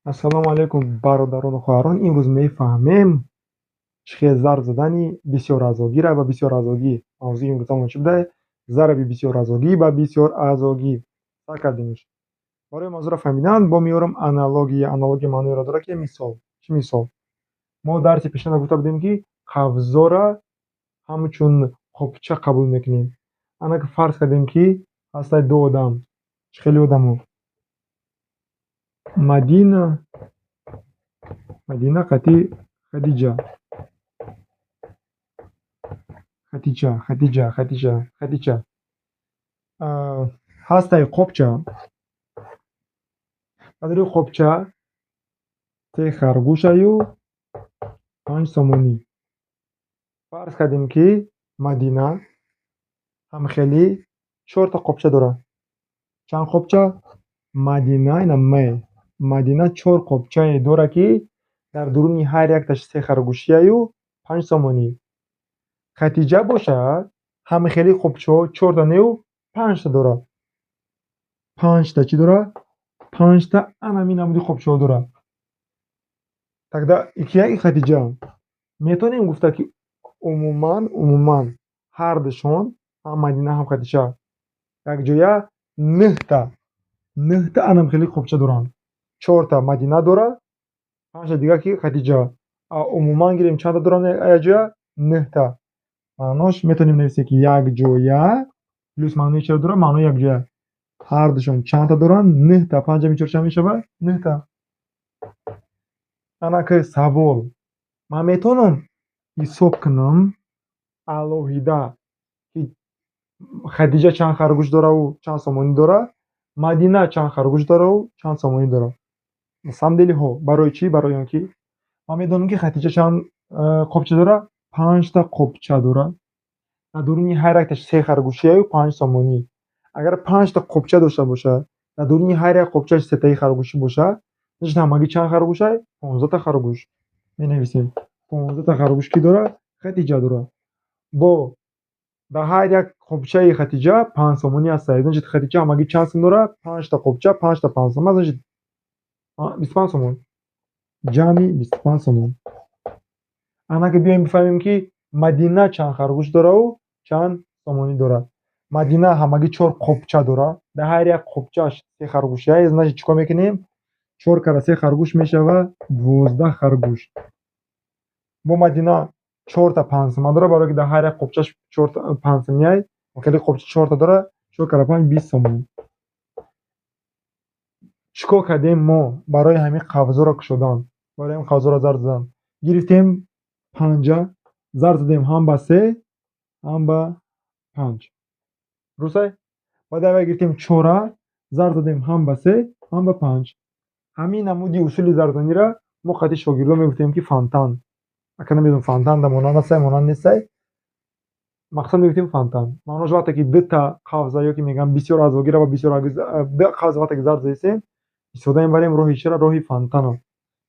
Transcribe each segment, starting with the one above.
Ассалому алайкум, бародарону хоҳарон. Имрӯз мефаҳмем чӣ хел зарб задани бисёразогира ба бисёразогӣ. Мавзӯи имрӯзамон чӣ буда? Зарби бисёразогӣ ба бисёразогӣ. Сар кардемш. Барои мавзӯъро фаҳмидан бо меорам аналогия. Аналогия маъноеро дорад, ки мисол. Чӣ мисол? Мо дарси пешина гуфта будем, ки қавзора ҳамчун қопча қабул мекунем. Ана ки фарз кардем, ки ҳастанд ду одам. Чӣ хели одамо? Мадина қати Хадиҷа. Хатича, Хатиҷа, Хатича, Хатича. Ҳастай қопча. Дар рӯи қопча се харгӯшаю 5 сомонӣ. Фарз кардем, ки Мадина ҳамхелӣ чорта қопча дорад. Чанд қопча? Мадина, ина М. Мадина чор қопчае дорад, ки дар дуруни ҳар якташ се харгӯшияю 5 сомонӣ. Хатиҷа бошад, ҳамхели қопчаҳо чорта неу панҷта дорад. Панҷта чӣ дорад? Панҷта анами намуди қопчаҳо дорад. Тогда икияи Хатиҷа метавонем гуфта, ки умуман ҳардушон, ҳам Мадина, ҳам Хатиҷа, якҷоя нӯҳта анамхели қопча доранд. Чорта Мадина дорад, панҷта дига ки Хатиҷа. Умуман гирем, чандта доранд якҷоя? Нӯҳта. Маънош метавонем нависем, ки якҷоя плюс маънои чиро дорад? Маънои якҷоя. Ҳардушон чандта доранд? Нӯҳта. Панҷ ҷамъи чор чанд мешавад? Нӯҳта. Ана ки савол. Ман метавонам ҳисоб кунам алоҳида, ки Хадиҷа чанд харгӯш дораву чанд сомонӣ дорад, Мадина чанд харгӯш дораву чанд сомонӣ дорад. На самом деле ҳо. Барои чӣ? Барои он ки ман медонам, ки Хатиҷа чанд қопча дорад? Панҷта қопча дорад. Дар дуруни ҳар якташ се харгӯшияю 5 сомонӣ. Агар панҷта қопча дошта бошад, дар дуруни ҳар як қопчааш сетаи харгӯшӣ бошад, значит, ҳамагӣ чанд харгӯшай? 15та харгӯш. Менависем. 15та харгӯш кӣ дорад? Хатиҷа дорад. Бо дар ҳар як қопчаи Хатиҷа 5 сомонӣ ҳастад. Значит, Хатиҷа ҳамагӣ чанд сум дорад? Панҷта қопча, панҷта 5 сом, значит, 25 сомон. Ҷамъи 25 сомон. Ана ки биёем бифаҳмем, ки Мадина чанд харгӯш дораву чанд сомонӣ дорад. Мадина ҳамагӣ чор қопча дорад. Дар ҳар як қопчааш се харгӯшия, значит, чӣ кор мекунем? Чор кара се харгӯш мешавад 12 харгӯш. Бо Мадина чорта панҷсома дорад, барое ки дар ҳар як қопчааш чорта панҷсомияй, хеле қопча чорта дорад, чор кара панҷ 20 сомон. Чӣ кор кардем мо барои ҳамин қавзоро кушодан, барои ҳамин қавзоро зарб задан? Гирифтем панҷа, зарб задем ҳам ба се, ҳам ба панҷ. Дуруст? Баъд аввал гирифтем чора, зарб задем ҳам ба се, ҳам ба панҷ. Ҳамин намуди усули зарбзаниро мо қати шогирдон мегуфтем, ки фонтан. Ака намедонам, фонтан да монанд астай, монанд нестай. Мақсад мегуфтем фонтан. Маънош вақте ки дута қавза ё ки мегӯям бисёр азогира ва бисёр ду қавза вақте ки зарб задесем, истифода мебарем роҳи чиро? Роҳи фонтанро.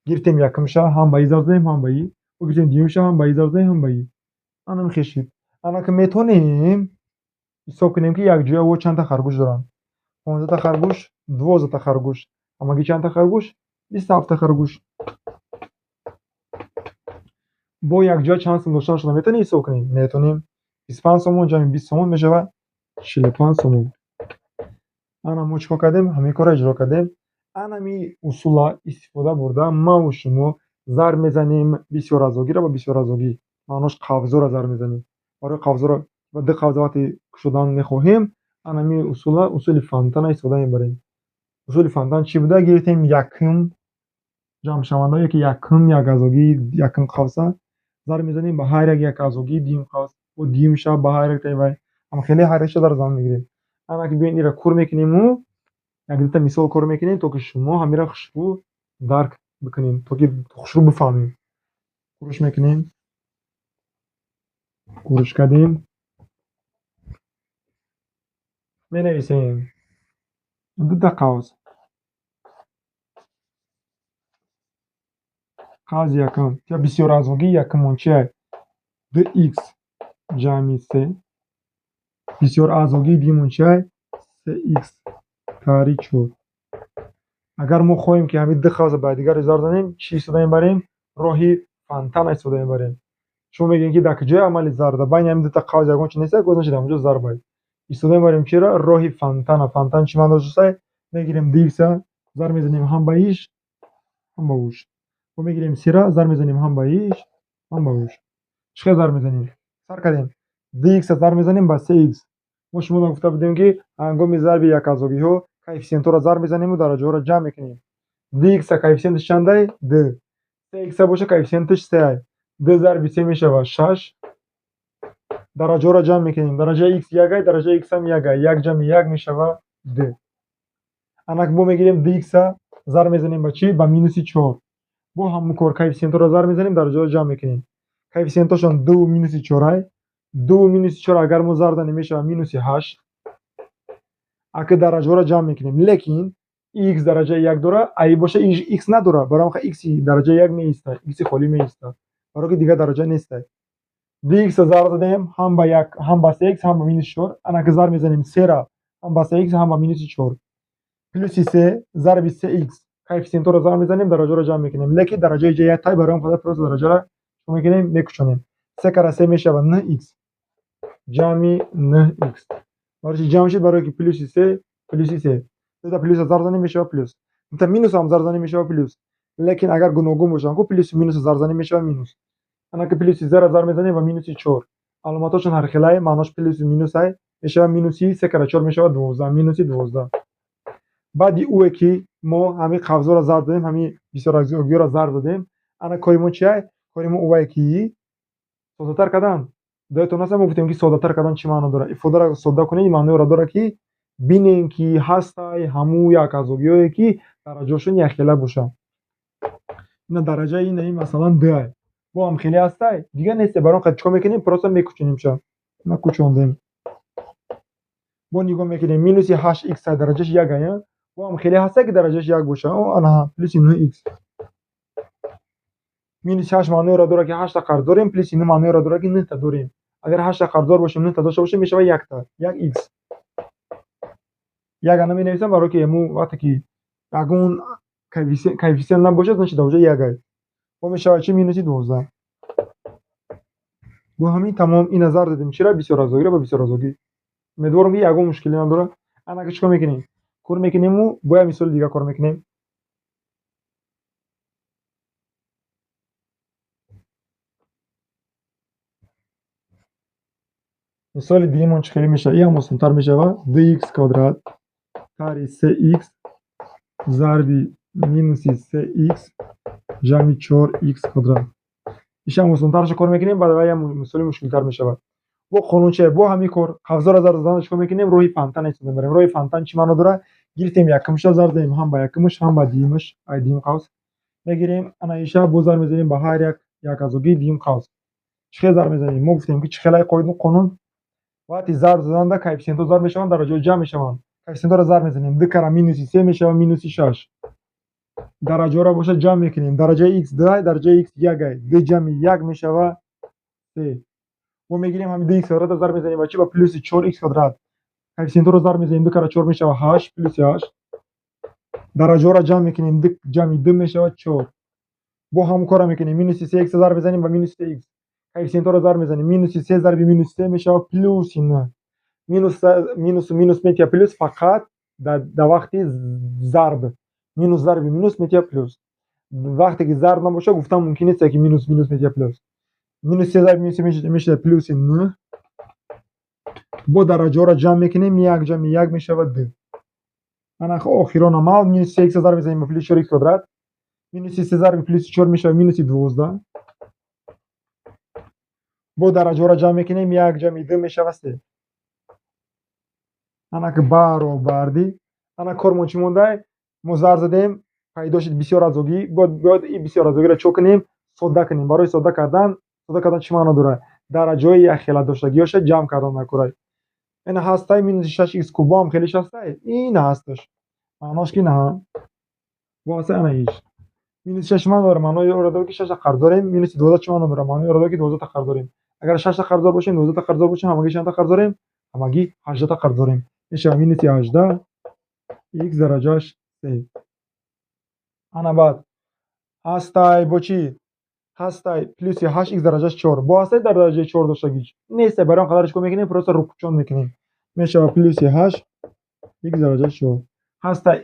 Гирифтем якумша, ҳам ба и зарб задем, ҳам ба и. Гирифтем дуюмша, ҳам ба и зарб задем, ҳам ба и. Ана хешид. Ана ки метавонем ҳисоб кунем, ки якҷоя во чандта харгӯш доранд. 15та харгӯш, 12та харгӯш. Ҳамагӣ чандта харгӯш? 27та харгӯш. Бо якҷоя чанд сум доштанашонро метавонем ҳисоб кунем? Метавонем. 25 сомон ҷамъи 20 сомон мешавад 45 сомон. Ана мо чӣ кор кардем? Ҳамин корро иҷро кардем. Анами усула истифода бурда маву шумо зарб мезанем бисёразогиро ба бисёразогӣ. Маънош қавзоро зарб мезанем. Барои қавзоро ва ду қавза вақте кушодан мехоҳем, анами усула, усули фонтана истифода мебарем. Усули фонтан чӣ буда? Гирифтем якум ҷамъшаванда ё ки якум як азогии якум қавса, зарб мезанем ба ҳар як як азогии дуюм қавс, бо дуюмша ба ҳар як вай. Ама хеле ҳар якша дар зан мегирем. Ана ки биёем, инро кур мекунему як дута мисол кор мекунем, то ки шумо ҳаминро хушрӯ дарк бикунем, то ки хушрӯ бифаҳмем. Курш мекунем. Курш кардем. Менависем. Дута қавс. Қавзи якум. Я бисёразогии якумон чия? 2x ҷамъи се. Бисёразогии дуюмон чия? 3x тари чор. Агар мо хоҳем, ки ҳамин ду қавса ба якдигар зарб занем, чӣ истифода мебарем? Роҳи фонтана истифода мебарем. Шумо мегӯед, ки дар куҷои амали зарб? Дар байни ҳамин дута қавс ягон чи нест, гоз нашид ҳамонҷо зарб аст. Истифода мебарем чиро? Роҳи фонтана. Фонтан чӣ маъно дошта? Мегирем ду икса, зарб мезанем ҳам ба иш, ҳам ба уш. Мо мегирем сера, зарб мезанем ҳам ба иш, ҳам ба уш. Чӣ хел зарб мезанем? Сар кардем. Ду икса зарб мезанем ба се икс. Мо шумо гуфта будем, ки ҳангоми зарби яказогиҳо коэффисиентҳоро зарб мезанему дараҷаҳоро ҷамъ мекунем. Ду икса коэффисиенташ чандай? Ду. Се икса боша, коэффисиенташ сеай. Ду зарби се мешавад шаш. Дараҷаҳоро ҷамъ мекунем. Дараҷаи икс якай, дараҷаи иксам якай. Як ҷамъи як мешавад ду. Анак мо мегирем ду икса, зарб мезанем ба чӣ? Ба минуси чор. Бо ҳамон кор коэффисиентҳоро зарб мезанем, дараҷаҳоро ҷамъ мекунем. Коэффисиентҳошон дуву минуси чорай. Дуву минуси чор агар мо зарб занем, мешавад минуси ҳашт. Ака дараҷаҳоро ҷамъ мекунем, лекин икс дараҷаи як дора, аи боша икс надора. Барои ҳам икси дараҷаи як меистад, икси холӣ меистад, барои ки дигар дараҷа нестад. Ду икса зарб задем ҳам ба як, ҳам ба се икс, ҳам ба минуси чор. Анаки зарб мезанем сера ҳам ба се икс, ҳам ба минуси чор. Плюси се зарби се икс. Коэффисиентҳоро зарб мезанем, дараҷаҳоро ҷамъ мекунем, лекин дараҷаи ҷа яктай, барои ҳам қадар просто дараҷаро чӣ мекунем? Мекушонем. Се кара се мешавад нӯҳ икс, ҷамъи нӯҳ икс. Барои чӣ ҷамъ шуд? Барое ки плюси се, плюси се. Дута плюса зарб занем, мешавад плюс. Дута минусам зарб занем, мешавад плюс. Лекин агар гуногун бошанд, ку плюси минуса зарб занем, мешавад минус. Анаки плюси сера зарб мезанем ба минуси чор. Аломатҳошон ҳархелай, маънош плюсу минусай, мешавад минуси се кара чор мешавад 12, минуси 12. Баъди ӯе ки мо ҳамин қавзҳоро зарб додем, ҳамин бисёразогиҳоро зарб додем, ана кори мо чиай? Кори мо ӯвае ки соддатар кардан. Доятон аст, мо гуфтем, ки соддатар кардан чӣ маъно дорад? Ифодаро содда кунед, маъноеро дорад, ки бинем, ки ҳастай ҳамун яказогиҳое, ки дараҷаҳошон якхела бошад. Ина дараҷаи ина ин масалан дуай. Бо ҳам хеле ҳастай, дигар несте. Барои он чикор мекунем? Просто мекучонимша. Ина кучондем. Бо нигоҳ мекунем, минуси ҳашт икс дараҷаш як ая. Бо ҳам хеле ҳастай, ки дараҷаш як боша. О, ана плюси нӯҳ икс. Минуси ҳашт маъноеро дорад, ки ҳашта қарз дорем, плюси нӯҳ маъноеро дорад, ки нӯҳта дорем. Агар ҳашта қарздор бошем, нӯҳта дошта бошем, мешавад якта, як икс. Як ана менависам, барое ки ему вақте ки ягон коэффисиент набошад, значит дар ҷои якай. Бо мешавад чи? Минуси 12. Бо ҳамин тамом. Ина зарб додем чира? Бисёразогиро ба бисёразогӣ. Умедворам, ки ягон мушкилӣ надорад. Анака чикор мекунем? Кор мекунему бо як мисоли дигар кор мекунем. Мисоли дуюмон чӣ хеле мешавад? Иам осонтар мешавад. Ду икс квадрат тари се икс зарби минуси се икс ҷамъи чор икс квадрат. Ишам осонтарашо кор мекунем, баъд вай мисоли мушкилтар мешавад. Бо қонун чия? Бо ҳамин кор қавзҳоро зарб задан чикор мекунем? Роҳи фонтан истифода мебарем. Роҳи фонтан чӣ маъно дорад? Гирифтем якумша, зарб задем ҳам ба якумаш, ҳам ба дуюмаш, ай дуюм қавс. Мегирем ана иша, боз зарб мезанем ба ҳар як яказогии дуюм қавс. Чӣ хел зарб мезанем? Мо гуфтем, ки чӣ хелай қонун? Вақти зарб заданда коэффисиентҳо зарб мешаванд, дараҷаҳо ҷамъ мешаванд. Коэффисиентҳоро зарб мезанем. Ду кара минуси се мешавад минуси шаш. Дараҷаҳоро бошад ҷамъ мекунем. Дараҷаи икс дуай, дараҷаи икс якай. Ду ҷамъи як мешавад се. Мо мегирем ҳамин ду икс квадратро, зарб мезанем ба чӣ? Ба плюси чор икс квадрат. Коэффисиентҳоро зарб мезанем. Ду кара чор мешавад ҳашт, плюси ҳашт. Дараҷаҳоро ҷамъ мекунем. Ду ҷамъи ду мешавад чор. Бо ҳамон корро мекунем. Минуси се икс зарб мезанем ба минуси се икс. Коэффисиентҳоро зарб мезанем. Минуси се зарби минуси се мешавад плюси нӯҳ. Минус минусу минус метия плюс фақат дар вақти зарб. Минус зарби минус метия плюс. Вақте ки зарб набошад, гуфтан мумкин нест, ки минус минус метия плюс. Минус се зарби минус се мешавад плюси нӯҳ. Бо дараҷаҳоро ҷамъ мекунем. Як ҷамъи як мешавад ду. Ана охирон амал, минуси се икс зарб мезанем ба плюси чор икс квадрат. Минуси се зарби плюси чор мешавад минуси 12. Бо дараҷаҳоро ҷамъ мекунем. Як ҷамъи ду мешавад се. Анаки баробарди. Ана кормон чӣ мондай? Мо зарб задем, пайдо шуд бисёразогӣ. Бояд ин бисёразогиро чӣ кунем? Содда кунем. Барои содда кардан чӣ маъно дорад? Дараҷаҳои якхела доштагиҳоша ҷамъ кардан накорай. Ина ҳастай минуси шаш икс куб, бо ҳам хелиш ҳастай? Ина ҳасташ. Маънош ки на. Бо ҳастай ана иш. Минуси шаш маъно дорад? Маънои онро дорад, ки шашта қарз дорем. Минуси 12 чӣ маъно дорад? Маънои онро дорад, ки 12та қарз дорем. Агар шашта қарздор бошем, 12та қарздор бошем, ҳамагӣ чандта қарз дорем? Ҳамагӣ 18та қарз дорем. Мешавад минуси 18 икс дараҷааш се. Ана баъд ҳастай бо чӣ? Ҳастай плюси 8 х дараҷаш 4. Бо ҳастай дар дараҷаи 4 доштагиш нестай, барои он қадар чикор мекунем? Просто рукучон мекунем. Мешавад плюси 8 х дараҷаш 4. Ҳастай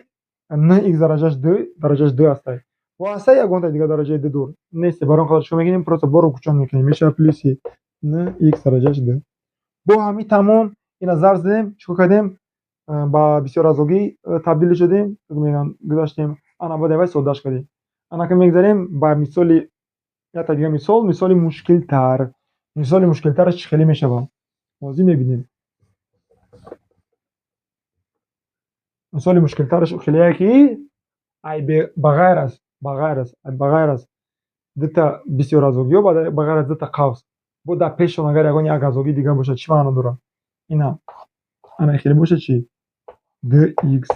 9 х дараҷаш 2, дараҷаш 2 ҳастай. Бо ҳастай ягонта дигар дараҷаи 2 дор нестай, барои он қадар чикор мекунем? Просто бо рукучон мекунем. Мешавад плюси 9 х дараҷаш 2. Бо ҳамин тамом ина зарб задем, чикор кардем? Ба бисёразогӣ табдил шудем, гузаштем. Ана баъд аввал соддаш кардем. Анака мегзарем ба мисоли якта дигар мисол, мисоли мушкилтар. Мисоли мушкилтараш чӣ хеле мешавад? Ҳозир мебинем. Мисоли мушкилтараш хелее ки ай ба ғайр аз дута бисёразогиҳо, ба ғайр аз дута қавс, бо дар пешшон агар ягон як азогии дигар бошад, чӣ маъно дорад? Ина ана хеле бошад чӣ? 2х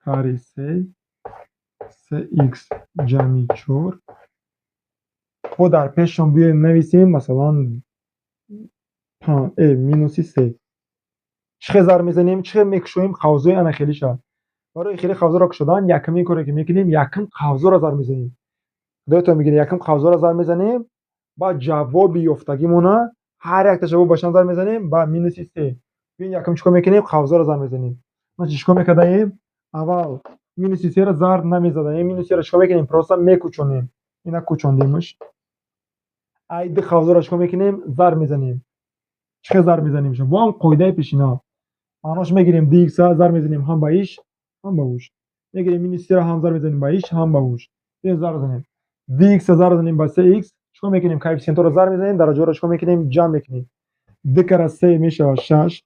тари 3 3х ҷамъи 4 бо дар пешшон биёем нависем, масалан минуси 3. Чӣ хел зарб мезанем? Чӣ хел мекушоем қавзҳои ана хелиша? Барои хеле қавзҳоро кушодан якумин коре ки мекунем, якум қавзҳоро зарб мезанем. Худоятон мегиред, якум қавзҳоро зарб мезанем, баъд ҷавоби ёфтагимона ҳар якташа бо ба чанд зарб мезанем? Ба минуси 3. Бибин, якум чӣ кор мекунем? Қавзҳоро зарб мезанем. Значит, чӣ кор мекардаем? Аввал минуси 3-ро зарб намезадаем, минуси 3-ро чӣ кор мекунем? Просто мекӯчонем. Ина кӯчондемш. Ай ду қавзҳоро чӣ кор мекунем? Зарб мезанем. Чӣ хел зарб мезанем? Бо ҳам қоидаи пешина. Маънош мегирем 2х зарб мезанем ҳам ба иш, ҳам ба уш. Мегирем минус 3-ро ҳам зарб мезанем ба иш, ҳам ба уш. Биёем зарб занем. 2х зарб занем ба 3х, чӣ кор мекунем? Коэффисиентҳоро зарб мезанем, дараҷаҳоро чӣ кор мекунем? Ҷамъ мекунем. 2 кара 3 мешавад 6.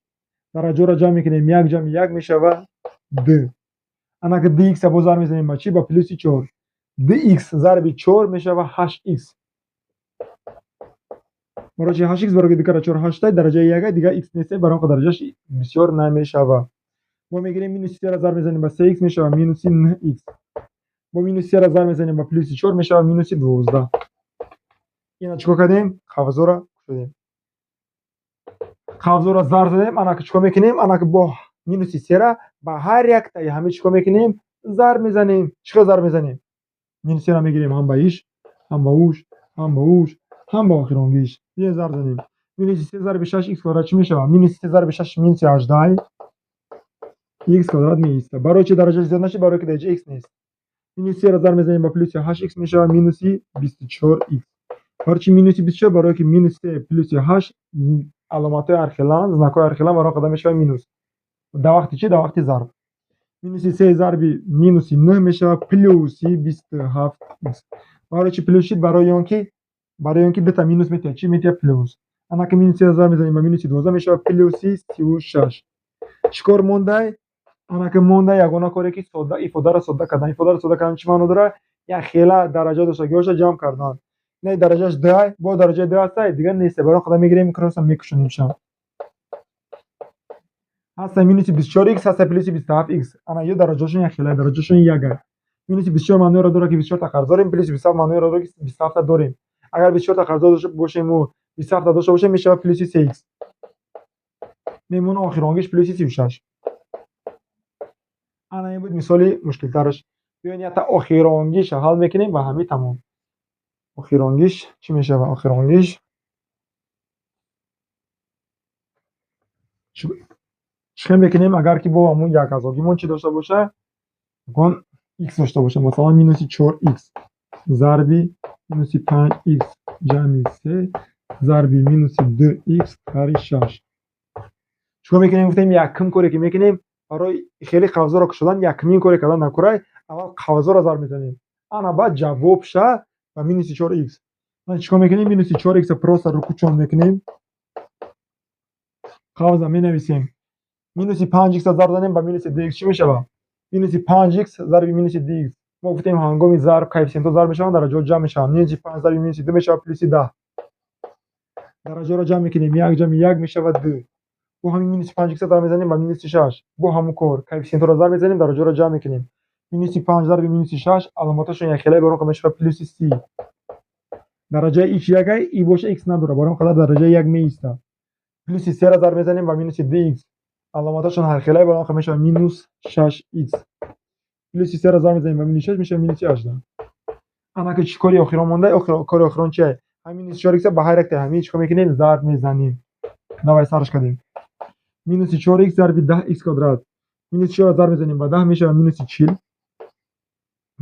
Дараҷаҳоро ҷамъ мекунем, 1 ҷамъи 1 мешавад 2. Анака 2х боз зарб мезанем ба чӣ? Ба плюси 4. 2х зарби 4 мешавад 8х. Барои чи 8х? Барои 2 кара 4 8, дараҷаи 1, дигар х нест, барои он дараҷааш бисёр намешавад. Мо мегирем минуси 3-ро зарб мезанем ба 3х мешавад минуси 9х. Мо минуси 3-ро зарб мезанем ба плюси 4 мешавад минуси 12. Ина чикор кардем? Қавзҳоро кушодем. Қавзҳоро зарб задем, анака чикор мекунем? Анака бо минуси 3-ро ба ҳар яктаи ҳамин чикор мекунем? Зарб мезанем. Чӣ хел зарб мезанем? Минус 3-ро мегирем ҳам ба иш, ҳам ба уш, ҳам ба уш, ҳам ба охиронгиш. Биёем зарб занем. Минуси 3 зарби 6 х квадрат чӣ мешавад? Минуси 3 зарби 6 минуси 18 х квадрат меистад. Барои чи дараҷаш зиёд нашид? Барои ки дараҷаи х нест. Минус 3-ро зарб мезанем ба плюси 8 х мешавад минуси 24 х. Барои чи минуси 24? Барои ки минус 3 плюси 8 аломатҳои ҳархеланд, знакҳои ҳархеланд, барои он қадар мешавад минус. Дар вақти чӣ? Дар вақти зарб. Минуси 3 зарби минуси 9 мешавад плюси 27 х. Барои чи плюс шид? Барои он ки дута минус метиҳад. Чӣ метиҳад? Плюс. Анака минус 3 зарб мезанем ба минуси 12 мешавад плюси 36. Чӣ кор мондай? Анака мондай ягона коре ки содда ифодаро содда кардан. Ифодаро содда кардан чӣ маъно дорад? Як хела дараҷа доштагиҳоша ҷамъ кардан. Не дараҷаш 2, бо дараҷаи 2 ҳастай, дигар нест. Барои он қадар мегирем, просто мекушонемша. Ҳастай минуси 24 х, ҳастай плюси 27 х. Ана ё дараҷаҳошон як хела, дараҷаҳошон як. Минуси 24 маъноеро дорад ки 24 та қарз дорем, плюси 27 маъноеро дорад ки 27 та дорем. Агар 24 та қарздор бошем ва 27 та дошта бошем, мешавад плюси 3 х. Мемона охиронгиш плюси 36. Ана ин буд мисоли мушкилтараш. Биёед якта охиронгиша ҳал мекунем ва ҳамин тамом. Охиронгиш чӣ мешавад? Охиронгиш чӣ хел мекунем? Агар ки бо ҳамун як азогимон чӣ дошта боша? Ягон х дошта боша. Масалан минуси 4х зарби минуси 5х ҷамъи 3 зарби минуси 2х тари 6. Чӣ кор мекунем? Гуфтем якум коре ки мекунем барои хеле қавзҳоро кушодан, якумин коре кардан дар курай аввал қавзҳоро зарб мезанем. Ана баъд ҷавобша ба минуси 4х. Чӣ кор мекунем? Минуси 4х просто рукучон мекунем. Қавза менависем. Минуси 5х зарб занем ба минуси 2х чӣ мешавад? Минуси 5х зарби минуси 2х. Мо гуфтем ҳангоми зарб коэффисиентҳо зарб мешаванд, дараҷаҳо ҷамъ мешаванд. Минуси 5 зарби минуси 2 мешавад плюси 10. Дараҷаҳоро ҷамъ мекунем, 1 ҷамъи 1 мешавад 2. Бо ҳамин минуси 5х зарб мезанем ба минуси 6. Бо ҳамон кор коэффисиентҳоро зарб мезанем, дараҷаҳоро ҷамъ мекунем. Минуси 5 зарби минуси 6 аломатҳошон якхела, барои он мешавад плюси 30. Дараҷаи х як и боша х надорад, барои он қадар дараҷаи 1 меистад. Плюси 3-ро зарб мезанем ба минуси 2х. Аломатҳошон ҳархела, барои он мешавад минус 6х. Плюси 3-ро зарб мезанем ба минус 6 мешавад минуси 18. Анаки чӣ кори охирон монда? Кори охирон чие? Ҳамин минуси чор икса ба ҳар якта ҳамин чӣ кор мекунем? Зарб мезанем. Давай, сарш кардем. Минуси чор икс зарби 10 икс квадрат. Минуси чорро зарб мезанем ба 10, мешавад минуси 40.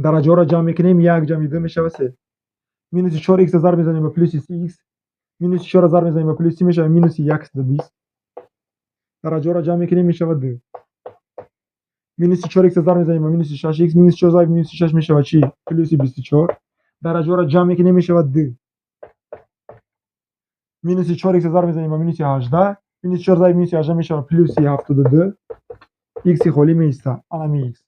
Дараҷаҳоро ҷамъ мекунем: як ҷамъи ду мешавад се. Минуси чор иксро зарб мезанем ба плюси 30 икс. Минуси чорро зарб мезанем ба плюси 30, мешавад минуси 120. Дараҷаҳоро ҷамъ мекунем, мешавад ду. Минуси чор иксро зарб мезанем ба минуси шаш икс. Минуси чор зарби минуси шаш мешавад чӣ? Плюси 24. Дараҷаҳоро ҷамъ мекунем, мешавад ду. Минуси чор иксро зарб мезанем ба минуси 18. Минуси чор зарби минуси 18 мешавад плюси 72. Икси холӣ меиста, анами икс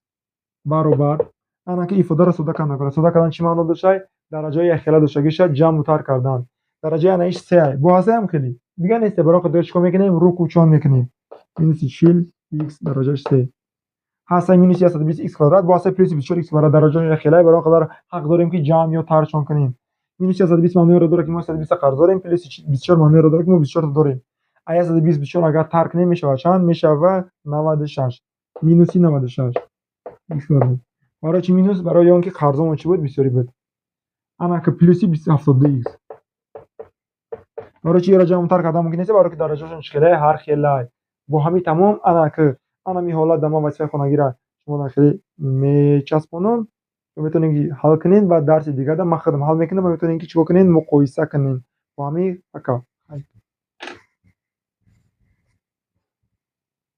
баробар. Ана ки ифодаро сода кардан накунад. Сода кардан чӣ маъно доштай? Дараҷаҳои якхела доштагиша ҷамъу тар кардан. Дараҷаи анаиш сеай, бо ҳастаям хеле дига несте. Барои хотир чӣ кор мекунем? Рӯ кӯчон мекунем. Минуси 40 икс дараҷааш се ҳастаи минуси 120 икс квадрат бо ҳастаи плюси 24 икс квадрат, дараҷаҳои якхелай, барои он қадар ҳақ дорем, ки ҷамъ ё таршон кунем. Минуси 120 маъноеро дорад, ки мо 120 қарз дорем, плюси 24 маъноеро дорад, ки мо 24 дорем. А 120 24 агар тар кунем, мешавад чанд? Мешавад 96. Минуси 96 икс квадрат. Барои чӣ минус? Барои он ки қарзомон чӣ буд? Бисёрӣ буд. Ана ки плюси 72 икс. Барои чӣ ёро ҷамъу тар кардан мумкин нест? Барои ки дараҷаҳошон чӣ хелай? Ҳар хелай. Бо ҳамин тамом. Ана ки анами ҳолат да ман вазифаи хонагиро шумо хеле мечаспонам, метавонед ки ҳал кунед ва дарси дигар да ман худам ҳал мекунам ва метавонед ки чӣ кор кунед? Муқоиса кунед бо ҳамин. Пока.